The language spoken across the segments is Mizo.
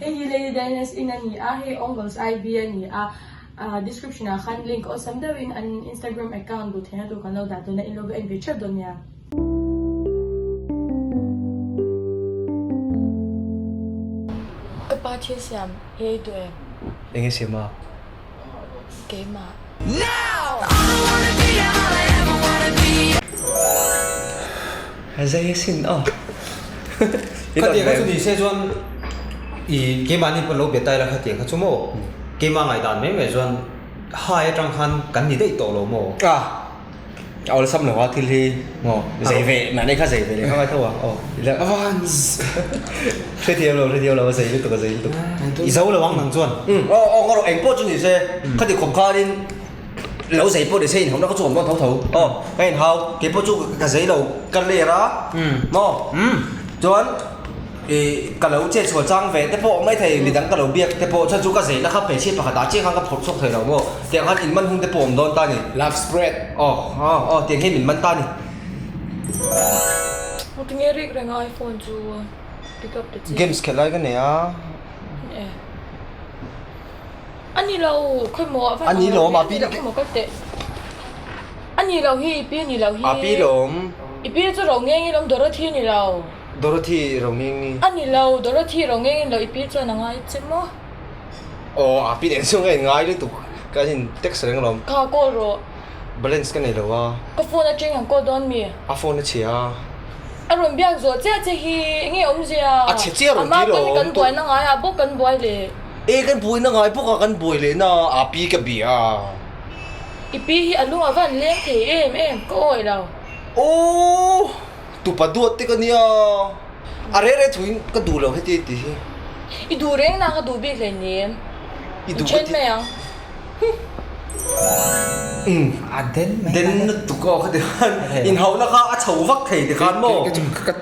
Hei hi Lady Diana's Inn a ni a, hei Ongles IB a ni a, description ah khan link awlsam deuhin an Instagram account duh theihna tur kan lo dah dawn a, in lo va en ve theuh dawn nia. Ka pa thil siam i ei duh em? Enge siam a? Keimah. Zai asin aw. Khatiang kha chu ni se chuan i keimahni pawh lo be ta ila khatiang kha chu maw keimah ngaihdan mai mai chuan hai atang khan kan ni daih tawh lo maw? A awlsam lo a thil hi maw zei ve mahni kha zei ve leh kha ngai tho a aw hrethiam lo hrethiam lo a zei lutuk a zei lutuk i zo lo ang nang chuan. Aw aw ngaw rawh eng pawh chu ni se khati khawp khanin Lo zei pawh ni se inhauhna ka chu awm dawn tho tho. Aw, ka inhau, kei pawh chu ka zei lo, ka ler a, maw? Chuan ih ka lo che chhuah chang ve te pawh awm mai thei, midang ka lo biak te pawh chuan chu ka zeina kha hmeichhia pakhat ah chiah khan ka phawrh chhuak thei lo maw? Tiang khan inman hun te pawh awm dawn ta ni. Love spread. Aw, aw, aw, tiang hian min man ta ni. Tinge rik reng a iPhone chu pick up ta che. Games khelh lai ka nei a. A ni lo, khawi maw a van A ni lawm, a pi khawi maw kal teh. A ni lo hi, i pi a ni lo hi. A pi lawm. I pi chu ro ngeng in awm, Dorothy a ni lo. Dorothy ro ngeng i. A ni lo, Dorothy ro ngeng in lo, i pi chuan a ngai che maw? Aw, a pi nen chu ka in ngai lutuk, ka in text reng alawm. Kha call rawh. Balance ka nei lo a. Ka phone atang an call dawn mi? A phone a chhia a. A rawn biak zawh chiah che hi, enge awmzia? A chhe chiah rawn ti lawm. Amah pawn kan buaina ngai ah bawk kan buai leh. E kan buaina ngai bawk a kan buai leh na a pi ka bia a. I pi hi a lung a van leng thei em em ka awih lo. Aww tupa duat te ka nia a re re thuin ka duh lo heti ti hi. I duh reng na ka duh bik hlei nem. I duh ka ti. Mai ang. Umm a den mai den lutuk aw khati khan inhauhna kha a chho vak thei ti khan maw. Ka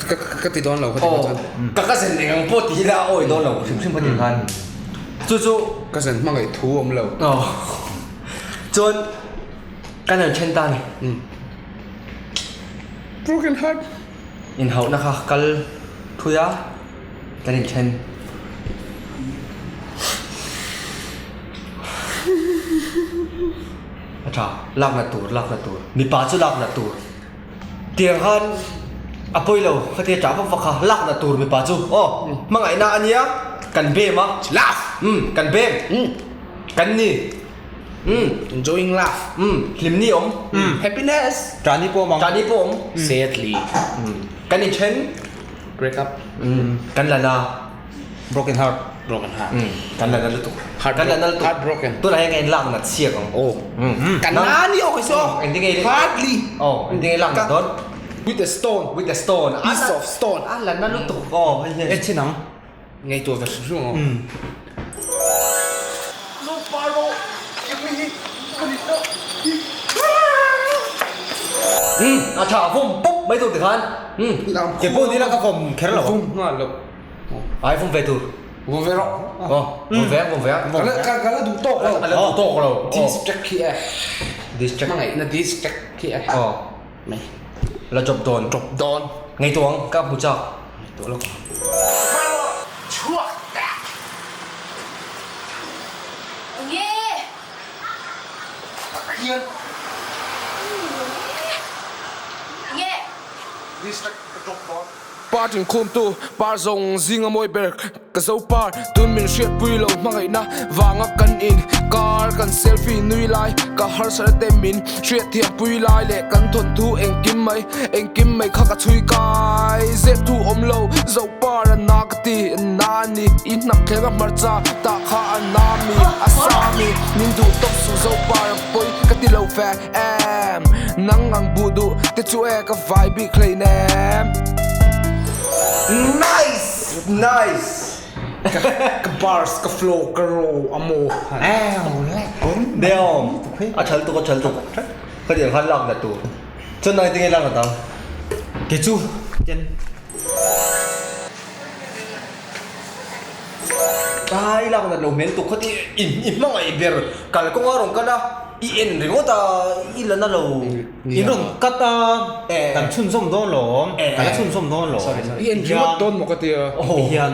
ka ka ti dawn lo ka ti kha chuan. Ka ka zen eng ang pawh ti ila a awi dawn lo hrim hrim ka ti khan chu chu. Ka zen hmangaih thu awm lo. Aw chuan kan han then ta ni. Broken heart. Inhauhna kha kal thui a kan inthen. A tha lakna tur lakna tur mipa chu lakna tur. Tiang khan a pawi lo khatia ṭah vak vak kha lakna tur mipa chu aw hmangaihna a nia kan bem a Love umm kan bem kan ni umm Enjoying love umm hlim ni awm umm Happiness Ṭah ni pawh awm ang Ṭah ni pawh awm Sadly umm kan inthen Break up umm kan la na. Broken heart. Broken heart. Kan la na lutuk. Heart kan la na lutuk. Heart broken. Tunah hian ka in lak nat siak ang. Oh. Kan na ni ok so. Engtin nge Hardly. Oh, engtin nge lak nat dawn? With a stone. With a stone. Piece of stone. A la na lutuk aw. E chin ang. Ngei tur ka hrim hrim ang. A tha vawm pawp mai tur tikhan. Ke pawh ni la ka vawm kher lo. Vawm nghal lo. Ai vawm ve tur. Vawm ve rawh. Aw, vawm ve ang, vawm ve ang. Ka la ka la duh tawk lo. A la duh tawk lo. Distract khi e. Distract. Hmangaihna distract khi e. Aw. Mai. La drop dawn. Drop dawn. Ngaihtuah ang, ka hmu chak. Ngaihtuah lawk ang. Chhuak tak. Nge. Pathian. Nge. Distract ka drop dawn. Par tinkhumtu par zawng zinga mawi ber ka zo par tun min hriatpui lo hmangaihna vanga kan in kar kan selfie nui lai ka harsat te min hriatthiampui lai leh kan thawnthu engkim mai engkim mai kha ka chhui kai zep thu awm lo zo par a na ka ti a na a ni i hnap thleng a hmarcha tah kha a na mi a sa mi min duh tawp suh zo par a pawi ka ti lo ve. Em nang ang buh duh te chu e ka vai bik hlei nem. Nice! Nice! Ka bars ka flow ka row a maw. Damn! A thal tuk a thal tuk. Ka tiang khan lak nat tur. Chuan nang engtin nge lak nat ang? Kei chu ten. Ai lak nat lo hmel tuk khawti i hmangaih ber kalkawnga rawn kal a. I en ringawt a, i la na lo. In rawn cut a, kan chhunzawm dawn lo, kan la chhunzawm dawn lo. I en ringawt dawn maw ka tia. Ti hian.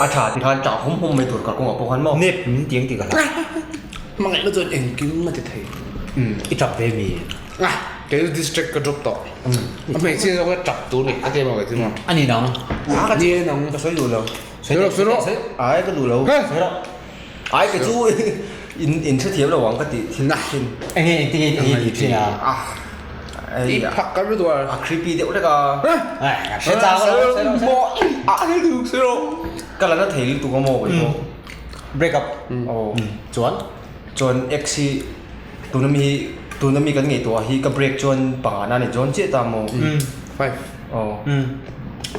A tha ti khan chah hum hum mai tur kalkawngah pawh khan maw? Nep min tiang ti ka hlau. Hmangaihna chuan engkim a ti thei. I tap ve mi? Ah, kei chu district ka drop tawh. A hmeichhia zawk hi a tap tur ni, a ti emaw kei chu maw? A ni nang. Ni e nang. Ka sawi duh lo. Sawi rawh, sawi rawh. Ai ka duh lo. Sawi rawh. Ai kei chu in in hrethiam lo ang ka ti thin. Eng nge engtin nge i tih thin a? I phak ka ru duh a. A creepy deuh hlek a. Hre chang rawh, sawi rawh, sawi rawh. A hre duh, sawi rawh. Ka la na thei lutuk a maw kei pawh. Break up. Aw. Chuan? Chuan ex hi tuna mi hi tuna mi kan ngaihtuah hi ka break chuan pangana ni dawn chiah ta maw? Five. Aw.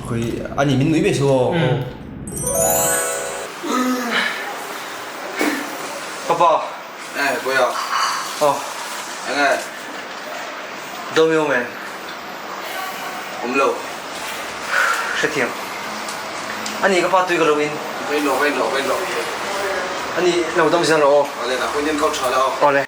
Khawi ani min nui ve su aw. Ka pa. Eh Boya. Aw. Enge? Domeo man. Awm lo. Hrethiam. Ani ka pa tui ka lo in. Ka in lo, ka in lo, ka in lo. Ani lo dam zel rawh aw. Awle na, khawi nen kau tha la aw. Awle.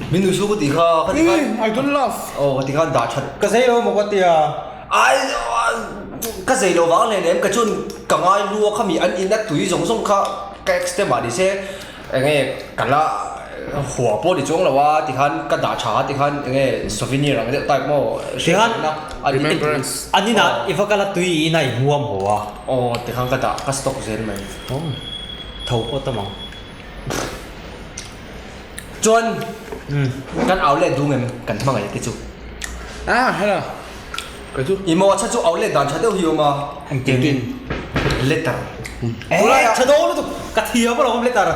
Min nuih chu ka tih kha ka ti khan I don't love aw ka ti khan dah that ka zei lo maw ka tia ai ka zei lo vang hle lem ka chuan ka ngai lu a khami an in a tui zawng zawng kha ka ex te mah ni se eng nge ka la hua pawh ni chuang lo a ti khan ka dah tha a ti khan eng nge souvenir ang deuh type maw Tikhan Remembrance an inah i va kal a tui i inah i hmuam haw a aw tikhan ka dah ka stock zel mai. Tho pawh tam ang. Chuan kan au let dung em kan hmangaih te chu. Ah hello. Ka chu. I maw tha chu au let dan tha deuh hi awm a. Engtin? Letter. Eh tha dawn lutuk ka thiam alawm letter.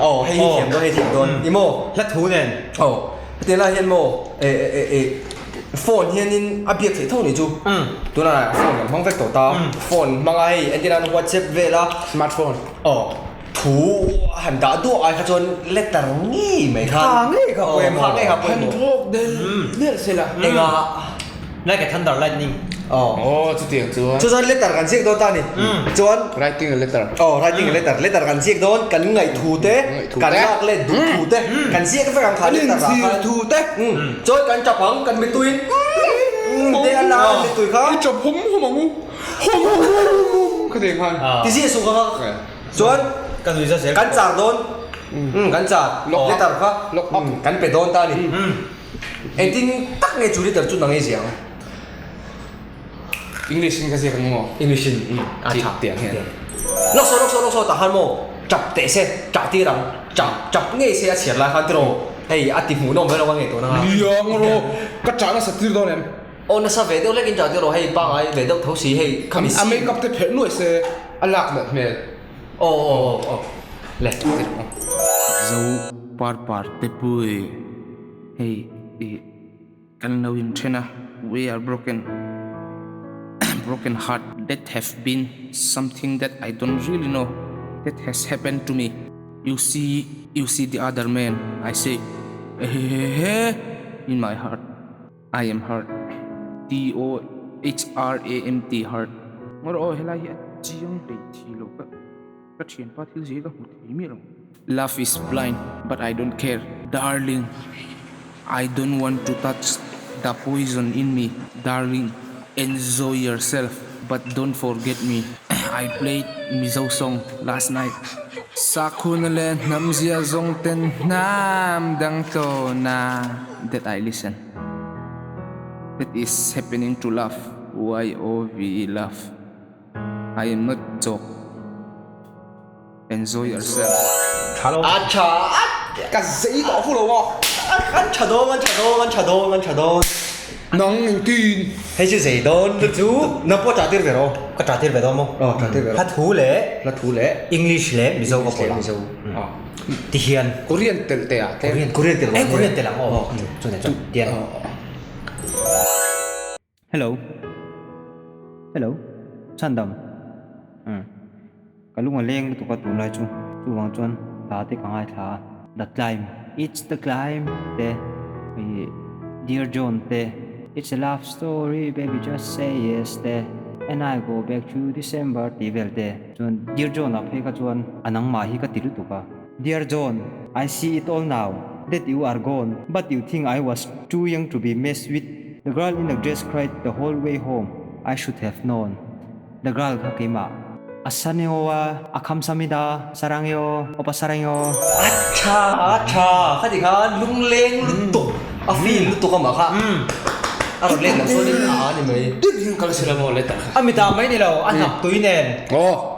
Aw hei hi thiam dawn hei thiam dawn. I maw? Hla thu nen. Aw hetiang lai hian maw eh eh eh phone hianin a biak theih tho ni chu. Tunah phone kan hmang vek tawh ta. Phone hmanga hei entir nan WhatsApp vel a. Smartphone. Aw. Thu a han dah duah ai kha chuan letter ngei mai khan Kha ngei kha pawimawh. Kha ngei kha pawimawh. Han thawk del del sela. Enga Like a thunder lightning. Aw. Aw chutiang chuan. Chu chuan letter kan ziak dawn ta ni. Chuan Writing a letter. Aw writing a letter. Letter kan ziak dawn kan ngaih thu te kan lak let duh thu te kan ziak vek ang kha letter ah khan. Kan inchhir thu te. Chuan kan tap ang kan mituiin te an la an mitui kha. I tap hum hum ang u. Hum hum hum hum hum khatiang khan. Ti ziah suh ka kha. Chuan Ka nui za zel kan char dawn kan char letter kha kan pe dawn ta a ni. Engtin tak nge chu letter chu nang ei ziah ang? English in ka ziak ang maw? English in a tha tiang hian. Lawk saw lawk saw lawk saw tah khan maw tap teh se tah tir ang tap tap ngei se a chhiar lai khan tiraw hei a ti hmuhnawm ve lo a ngei tawh nanga. Liang rawh ka tah nasa tir dawn em? Aw nasa ve deuh hlek in tah tiraw hei pangai ve deuh tho si hei khami A makeup te pherh nuai se a lak nalh hmel. Aw aw aw aw le. Zo par par te pui hei i kan lo in then a we are broken broken heart that have been something that I don't really know that has happened to me you see you see the other man I say ehehehe in my heart. I am hurt. T-O-H-R-A-M-T hurt. Ngawr aw helai hi a chiang hlei thi lo ka ka thianpa thil zir ka hmu thei miah lo. Love is blind but I don't care darling I don't want to touch the poison in me darling enjoy yourself but don't forget me I played Mizo song last night. Sakhuna leh hnam zia zawng ten hnam dang tawna that I listen. That is happening to love Y-O-V-E love I am not joke Enjoy yourself. Tha lo. A tha Ka zei tawh fu lo maw? An tha dawn, an tha dawn, an tha dawn, an tha dawn. Nang engtin? Hei chu zei dawn Hei chu nang pawh ṭah tir ve rawh. Ka ṭah tir ve dawn maw? Aw ṭah tir ve rawh. Hla thu leh Hla thu leh English leh Mizo ka English leh pawlh a. Mizo. Ti hian. Korean telh teh ah te. Korean Korean telh Eh Korean telh ang aw. Chu nen chuan tian. Hello. Hello. Chhandam. Umm. Ka lung a leng lutuk a tunlai chu. Chuvang chuan hla te ka ngaithla a. The Climb, It's the Climb te, ih Dear John te, It's a love story baby just say yes te, And I go back to December tih vel te. Chuan Dear John ah phei kha chuan a nangmah hi ka ti lutuk a. Dear John, I see it all now that you are gone but you think I was too young to be messed with The girl in the dress cried the whole way home, I should have known The girl kha keimah a saneo a, a khamsamida, sarangeo, opa sarangeo. A tha a tha khati khan lungleng lutuk a feel lutuk amah kha a rawn leng loh chuan in a a ni mai. Din hin kal sila maw le tak kha. A mitah mai ni lo, a hnap tui nen,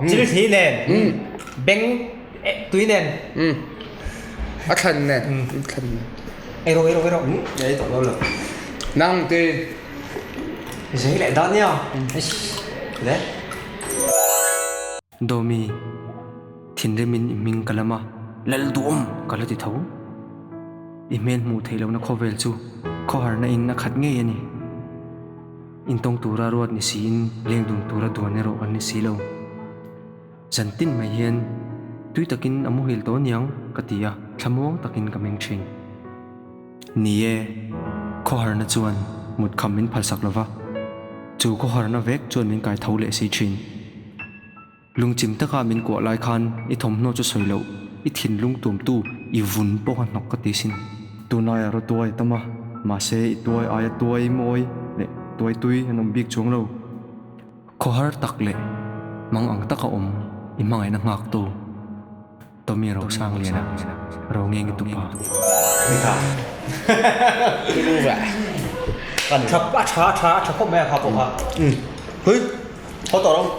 chil thli nen, beng tui nen. A thlan nen, a thlan nen. Ei rawh, ei rawh, ei rawh. Ei tawh lo lo. Nang te. Zei leh dan nia. Le. Domi, thinrimin i hming ka lam a, Lalduhawm ka la ti tho. I hmel hmuh theih lohna khawvel chu khawharna in a khat ngei a ni. Intawng tura ruat ni siin leng dun tura duan erawh an ni si lo. Zan tin mai hian tui takin a muhil tawh aniang ka ti a, thlamuang takin ka meng thin. Ni e, khawharna chuan mut kham min phalsak lo va, chu khawharna vek chuan min kai tho leh si thin. Lungchim taka min kuah lai khan i thawmhnaw chu sawi loh, i thinlung tuamtu i vun pawh a hnawk ka ti sin. Tunlaiah rawh tuai a tam a, mahse i tuai aia tuai mawi leh tuai tui an awm bik chuang lo. Khawhar tak leh mang ang taka awm i hmangaihna nghaktu Tommy Rosangliana ro nge nge tupa. Tha a tha a tha a tha khawp mai a kha pawh kha. Hui, haw tawh rawh.